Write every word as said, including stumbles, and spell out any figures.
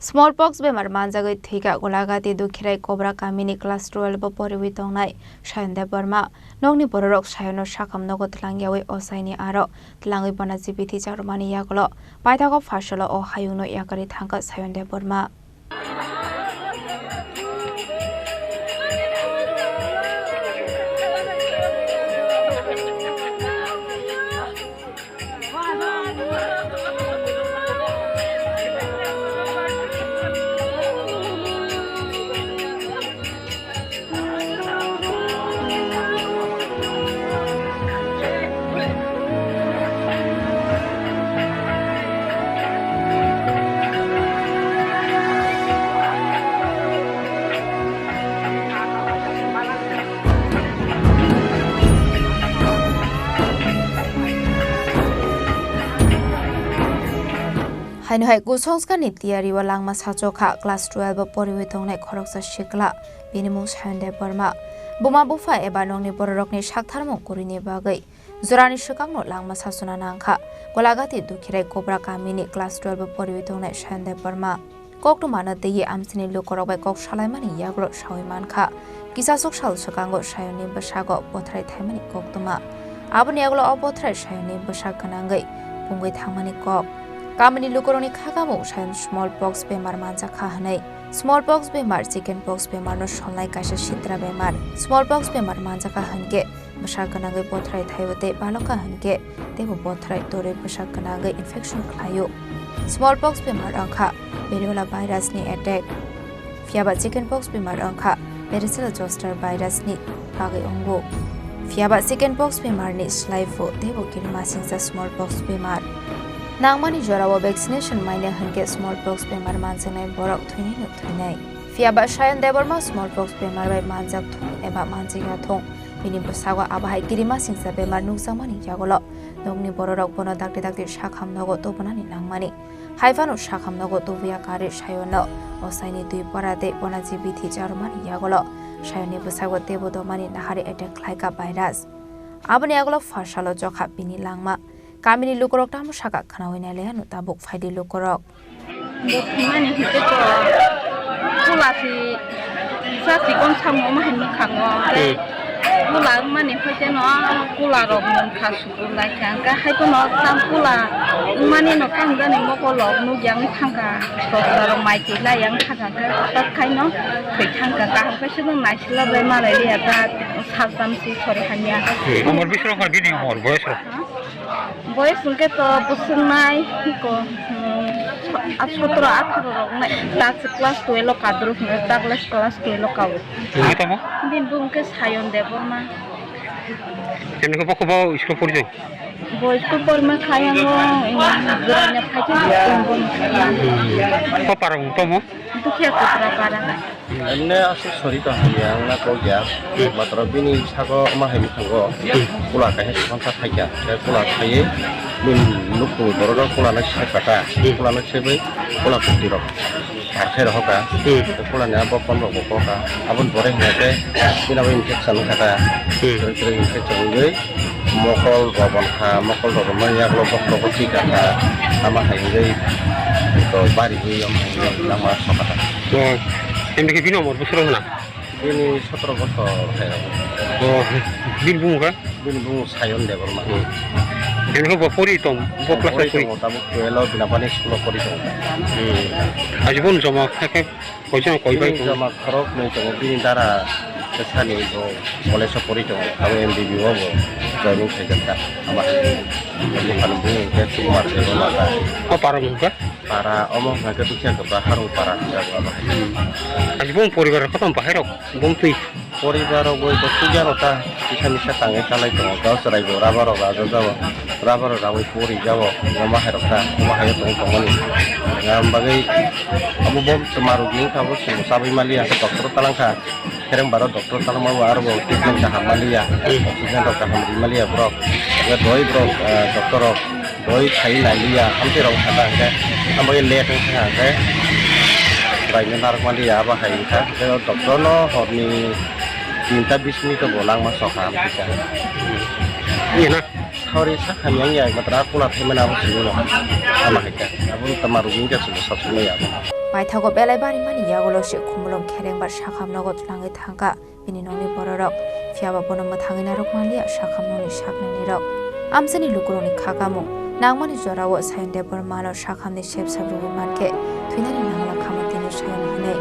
Smallpox bemar manjagwi thwikha Golagati Dukhirai Kobra kamini class twelve o poriwi tongnai Sayon Debbarma. Nokni bororok Sayonno sakham nogo twlangyawi ochaini aro twlangwi bono jibithi charwmani yagulo paithago pharsalo o hayungno yakarwi thangkha Sayon Debbarma. Haino hai Kusongskani tiyari o langma sachokha class twelve o poriwi tongnai khoroksa sikla, bini mung Sayon Debbarma. Buma bupha eba nokni bororokni saktharmung kwrwini bagwi jorani swkangno langma sachona nangkha Golagati Dukhirai Kobra kamini class twelve o poriwi tongnai Sayon Debbarma. Koktwmano twiwi amchaini lukurok bai kok salaimani yagulo sawi mankha. Kisaswk sal swkango Sayonni bwsago bothrai thaimani koktwma. Aboni yagulo o bothrai Sayonni bwsak gwnangwi pungwi thangmani kok. Kamini lukurokni khakamung Sayon smallpox bemar manjakha hwnwi. Smallpox bemar chickenpox bemarno solnai kaisa sitra bemar. Smallpox bemar manjakha hwnkhe bwsak gwnangwi bothrai thaio tei balokha hwnkhe teibo bothrai torwi bwsak gwnangwi infection khlaio. Smallpox bemar wngkha variola virus ni attack. Phiyaba chickenpox bemar wngkha varicella zoster virus ni bagwi wngo. Phiyaba chickenpox bemar ni slai phu teibo kirimasingcha smallpox bemar. Nangmani jorao vaccination maina hwnkhe smallpox bemar manjaknai borok thwinaino thwinai. Phiyaba Sayon Debbarma smallpox bemar bai manjak thung eba manjakya thung, bini bwsago abo hai kirimasingcha bemar nukjakmani yagulo nokni bororok bono dakti dakti sakham nogo tubunani nangmani. Haiphano sakham nogo tubuya karwi Sayonno ochaini twi pora tei bono jibithi charwmani yagulo Sayonni bwsago teibo domani nahari attack khlaikha virus. Aboni yagulo pharsalo chokha bini langma. Kamini lukurok tamo saka khwnawi nailaiano tabuk phaidi lukurok. Bo thwimani hwnkhe to kula si sa chikon samung omo hai mwkhango. Hmm. Kula wngmani hwnkhe no kula rok mungkha sukur lai kha. Hwnkhe hai phano tang kula wngmani no tang jani mokol rok nukya wng thangkha. Sosra rok mai twi lai yang thangkha hwnkhe hwtak khai no thwi thangkha. Kaham khe se no naisila bai malai liya ta sajam si sori hamya. Hmm. Umor bisi rok bini umor boyes rok? Ha? Boyes hwnkhe to bwswk nai, iko, hmm, a sotro atharo rok nai, ta se class twelve o kadrwk hwnkhe, ta class, class twelve o kao. Bini tamo? Bini bung khe Sayon Debbarma. Chini khe bokhe bo school pori tong? Bo school porima khayango, em, jorani phaikhe school bond. Ko para mung tamo? Dukhiya Kotra para. Emne aswk sori tong hamya wngna kok ya. Hmm. Matwrwng bini sago ma hai mwkhango. Hmm. Kula kaisa swkang kha phaikha. Tei kula khaiwi bini nukhungni borok rok kula nai sai kha ta. Hmm. Kula nai saiwi kula kwtwi rok sar khai rohor kha. Hmm. Tei kula ni a bokon rok bo kok kha. Aboni pore hwnkhe bini abo infection wngkha ta. Hmm. Kwrwi kwrwi infection wngwi mokol rok bon kha. Mokol rok rwmani yagulo bokhorogo thwi kha kha. Ama hai wngwi to bari wi omo hai wngwi langma sok kha ta. O, emni khe bini umor bwswk rok hwnna? Bini sotro bosor hai rok. O, bini bumung kha? Bini bumung Sayon Debbarma. Hmm. Emni khe bo pori tong, bo class pori pori? Tongo, tabuk twelve o bini bani school o pori tongo. Hmm. Aji boni joma khe khe koichang koi bai bini tongo? Joma khorok nwi tongo, bini dara bwsani bo college o pori tongo, abo M B B o bo joining khaijak kha. Ama buphani bumung khe Sukumar Debbarma ta. O para mung kha? Para omo hwnkha khe Dukhiya Kotra Harung para hwnjago abo hai. Hmm. Aji bong poribar rok kotom bahai rok bong twi? Poribar rok bai bo twi jano ta kisa misa tangwi chalai tongo. Gao chwrai bo rubber rok rajajago. Rubber rok rawi pori jago. Omo hai rok ta, omo hai rok tong tongmani. Ngam bagwi abo bo twma rok ni wngkha bo chwng chabwi maliya hwnkhe doctor o talangkha. Kereng baro doctor talangma bo aro bo treatment kaham maliya, oxygen rok kaham ri maliya borok. Doi borok, ah, doctor rok doi khai nai liya, hamtwi rok kha ta hwnkhe, abo late wngkha hwnkhe, bai no narwk maliya abo hai wngkha. Tei o doctor no horni tinta bis minute o bo langma sokha hamtwi kha. Iya na? Sorry, sakha ni wngya, matra kula thaimani abo simi no. Ama hai kha. Abo no tama rugwi wngkha simi sasuk nai abo. Paithago belai barimani yagulo se Khumulwng kherengbar sakham nogo tlangwi thangkha bini nokni bororok. Phiyaba bono mwthangwi narwk manliya sakham nokni saknwini rok. Amchaini lukurokni kha kamung nangmani jorao Sayan Debbarmano sakhamni sepsap rwui mankhe thwinani nangla khama tini Sayan hinwi.